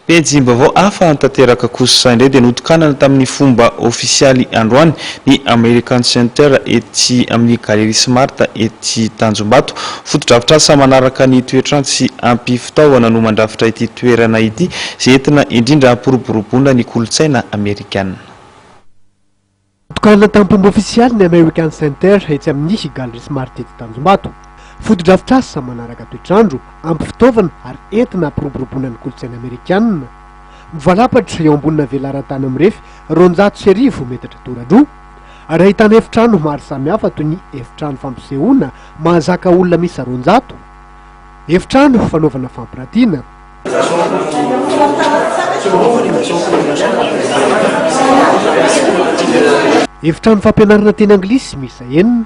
Pejim-baovao hafa tanteraka kosa indray dia notokanana tamin'ny fomba ofisialy androany ny American Center etsy amin'ny Galerie Smart etsy Tanjombato. Fotodrafitrasa manaraka ny toetr'andro sy ampy fitaovana no mandrafitra ity toerana ity izay entina indrindra hampiroboroboana ny kolontsaina amerikana. Notokanana tamin'ny-pomba ofisialy ny American Center etsy amin'ny Galerie Smart etsy Tanjombato. Fotodrafitrasa manaraka toetr'andro, ampy fitaovana ary entina hampiroboroboana ny kolontsaina amerikana. Mivalapatra eo ambonina velaran-tany mirefy 1200 metatra toradroa ary ahitana efitrano maro samihafa toy ny efitrano fampisehoana mahazaka olona miisa 200, efitrano fanaovana fampiratiana, Efitrano fampianarana teny anglisy miisa enina,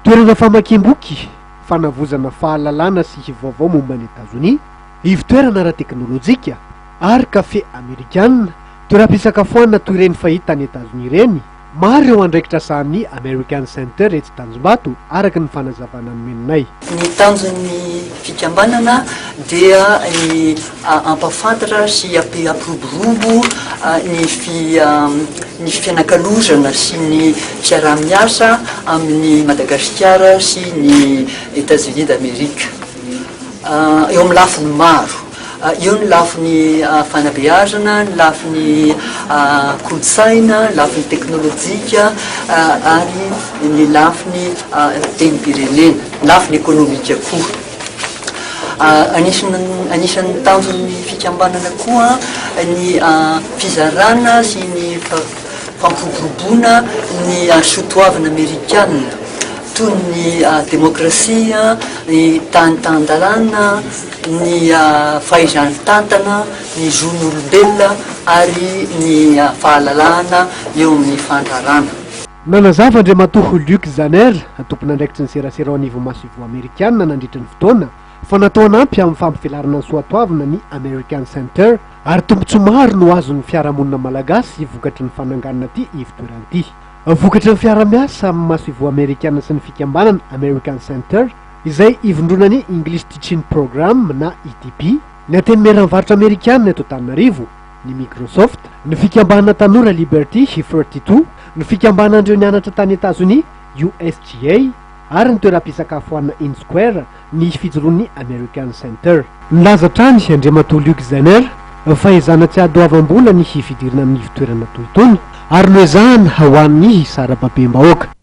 toerana famakiam-boky, fanavozana fahalalana sy vaovao momba an'i Etazonia, ivon-toerana ara-teknolojika, ary kafe amerikana, toeram-pisakafoanana toy ireny fahita any Etazonia ireny. Maro ireo andraikitra sahanin'ny American Center etsy Tanjombato, araka ny fanazavana nomenay. Ny tanjon'ny fikambanana dia ny hampahafantatra sy hampiroborobo ny ny fianakalozana sy ny fiaraha-miasa amin'i Madagasikara sy ny Etats-Unis d'Amérique eo amin'ny lafiny maro. Eo ny lafiny fanabeazana, ny lafiny kolontsaina, ny lafiny teknolojika ary ny lafiny tenim-pirenena, ny lafiny ekonomika koa. Anisan'ny anisan'ny tanjon'ny fikambanana koa ny fizarana sy ny fampiroboroboana ny soatoavina amerikana toy ny demokrasia, ny tany tan-dalàna, ny fahaizan-mitantana, ny zon'olombelona ary ny fahalalahana eo amin'ny fandrarana. Nanazava Andriamatoa Luc Zanner, tompon'andraikitry ny serasera ao anivon'ny masoivoho amerikana nandritra ny fotoana, fa natao hanampy amin'ny fampivelarana ny soatoavina ny American Center ary tombontsoa maro no azon'ny fiarahamonina malagasy vokatry ny fananganana ity ivotoerana ity. Vokatry ny fiarahamiasa amin'ny masoivoho amerikana sy ny fikambanana American Center, izay ivondronan'ny English Teaching Program na ETP, ny Antenimieran'ny Varotra Amerikana eto Antananarivo, ny Microsoft, ny Fikambanana Tanora Liberty 32, ny Fikambanan'ireo Nianatra tany Etazonia, USGA, ary ny toeram-pisakafoanana Inn Square ny fijoroan'ny American Center. Nilaza hatrany Andriamatoa Luc Zenner fa ezahana tsy hadoavam-bola ny fidirana amin'ny ivotoerana toy itony ary noezahana ho an'ny sarababem-bahoaka.